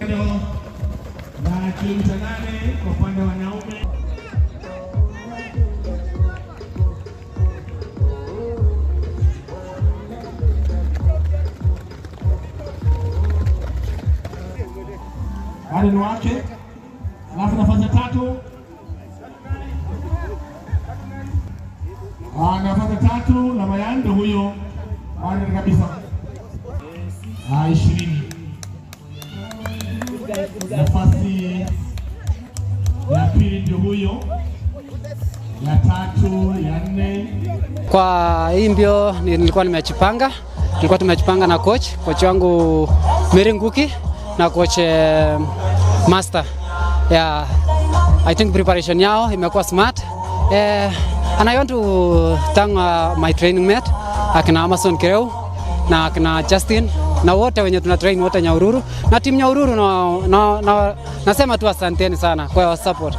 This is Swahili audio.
Na kilomita 8 kwa upande wa wanaume. Bado ni wake. Alafu nafasi ya tatu, nafasi ya tatu la Mayando huyo bado kabisa 20. Nafasi ya pili ndio huyo, ya tatu, ya nne. Kwa hii mbio nilikuwa nimejipanga, tulikuwa tumejipanga na coach wangu Mary Nguki na coach Master. Yeah, I think preparation yao imekuwa smart. And I want to thank my training mate akina Amason Kireu na akina Justin na wote wenye tuna train wote Nyahururu na team Nyahururu na nasema tu asanteni sana kwa support.